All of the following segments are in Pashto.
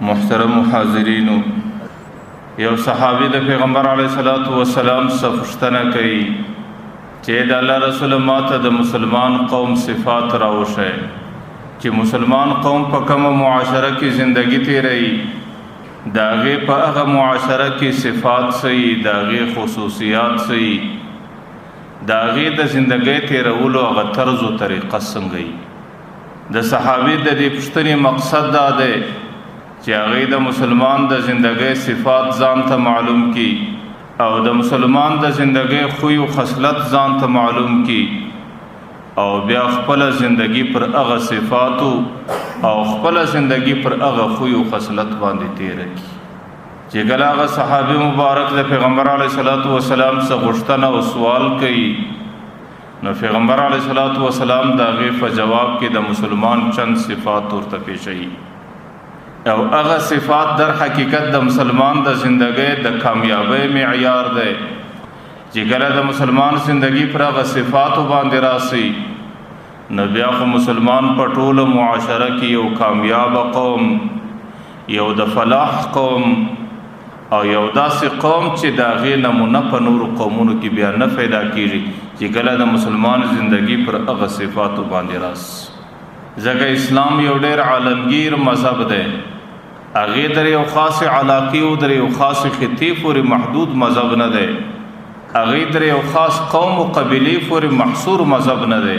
محترم حاضرینو، یو صحابي د پیغمبر علیه الصلاۃ والسلام څخه پوښتنه کوي چې د الله رسول ماته د مسلمان قوم صفات راوښیه، چې مسلمان قوم په کومه معاشره کې زندگی تیروي، د هغې په هغه معاشره کې صفات صحیح، د هغې خصوصیات صحیح، د هغې د زندګۍ تیرولو هغه طرز او طریقه څنګه وي. د صحابي د دې پوښتنې مقصد دا دی چې هغې د مسلمان د زندګۍ صفات ځان ته معلوم کړي او د مسلمان د زندګۍ خوی او خصلت ځان ته معلوم کړي او بیا خپله زندګي پر هغه صفاتو او خپله زندګي پر هغه خوی او خصلت باندې تیره کړي. چې کله هغه صحابي مبارک د پیغمبر علیه الصلاۃ والسلام څخه غوښتنه او سوال کوي، نو پیغمبر علیه الصلاۃ والسلام د هغې په جواب کې د مسلمان چند صفات ورته پیښوي او هغه صفات در حقیقت د مسلمان د زندګۍ د کامیابۍ معیار دی. چې کله د مسلمان زندگی پر هغه صفاتو باندې راسي، نو بیا خو مسلمان په ټوله معاشره کې یو کامیاب قوم، یو د فلاح قوم او یو داسې قوم چې د هغې نمونه په نورو قومونو کې بیا نه پیدا کیږي، چې کله د مسلمان زندگی پر هغه صفاتو باندې راسي. ځکه اسلام یو ډېر عالمگیر مذهب دی، هغې در یو خاص علاقې او در یو خاص خطې پورې محدود مذهب نه دی، هغې در یو خاص قوم او قبیلې پورې محصور مذهب نه دی،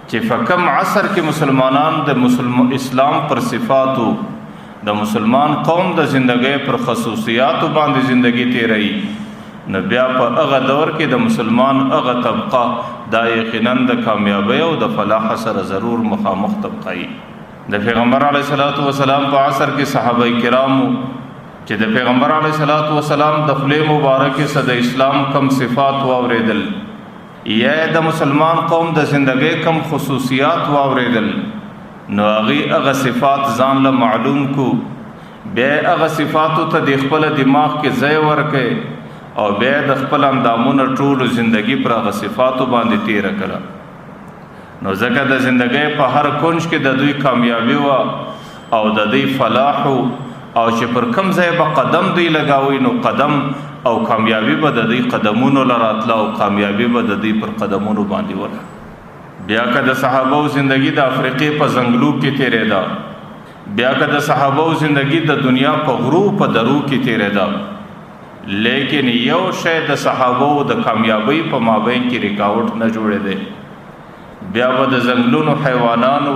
چې په کم عصر کې مسلمانان د اسلام پر صفاتو، د مسلمان قوم د زندګۍ پر خصوصیاتو باندې زندگی تیروي، نو بیا په هغه دور کې د مسلمان هغه طبقه دا یقینا د کامیابۍ او د فلاح سره ضرور مخامخ طبقه وي. د پیغمبر علیه الصلاۃ والسلام په عصر کې صحابه کرامو چې د پیغمبر علیه الصلاۃ والسلام د خولې مبارکې څخه د اسلام کم صفات واورېدل یا د مسلمان قوم د زندګۍ کم خصوصیات واورېدل، نو هغې هغه صفات ځان له معلوم کو، بیا هغه صفاتو ته د خپل دماغ کې ځای ورکړي او بیا د خپل اندامونو ټولو زندګي پر هغه صفاتو باندې تیره کړه. نو ځکه د زندګۍ په هر کنج کې د دوی کامیابي وه او د دوی فلاح او چې پر کم ځای به قدم دوی لګاوي، نو قدم او کامیابي به د دوی قدمونو له راتله او کامیابي به د دوی پر قدمونو باندې وله. بیا که د صحابو زندگی د افریقې په ځنګلو کې تېرېده، بیا که د صحابو زندگی د دنیا په غرو په درو کې تېرېده، لیکن یو شی د صحابو د کامیابۍ په مابین کې رکاوټ نه جوړېدی. بیا به د ځنګلونو حیوانانو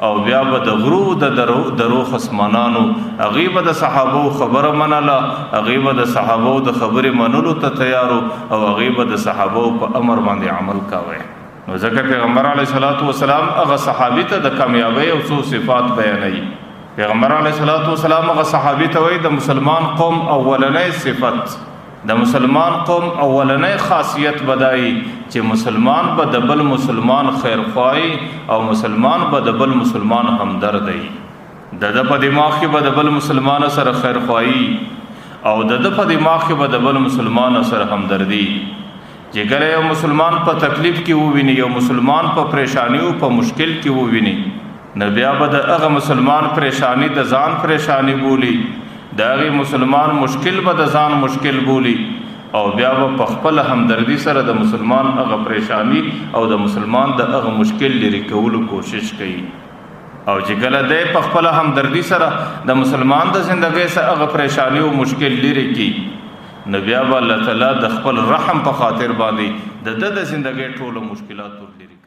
او بیا به د غرو د درو خصمانانو هغې به د صحابو خبره منله، هغې به د صحابو د خبرې منلو ته تیارو او هغې به د صحابو په امر باندې عمل کاوه. نو ځکه پیغمبر علیه الصلاۃ والسلام هغه صحابي ته د کامیابۍ او څو صفات بیانوي. پیغمبر علیه الصلاۃ والسلام هغه صحابي ته وایي د مسلمان قوم اولنی صفت، د مسلمان قوم اولنی خاصیت بدایي چې مسلمان به د بل مسلمان خیرخواهي او مسلمان به د بل مسلمان همدرد وي. د ده په دماغ کې به د بل مسلمان سره خیرخواهي او د ده په دماغ کې به د بل مسلمان سره همدردي. چې کله یو مسلمان په تکلیف کې وویني، یو مسلمان په پریشانی او په مشکل کې وویني، نو بیا به د هغه مسلمان پریشانی د ځان پریشانی بولي، د هغې مسلمان مشکل به د ځان مشکل بولي او بیا به په خپل همدردي سره د مسلمان هغه پریشانی او د مسلمان د هغه مشکل لرې کولو کوشش کوي. او چې کله دی په خپل همدردي سره د مسلمان د زندګۍ سره هغه پریشانی او مشکل لرې کړي، نو بیا به الله تعالی د خپل رحم په خاطر باندې د ده د زندګۍ ټولو مشکلات ور لرې کوي.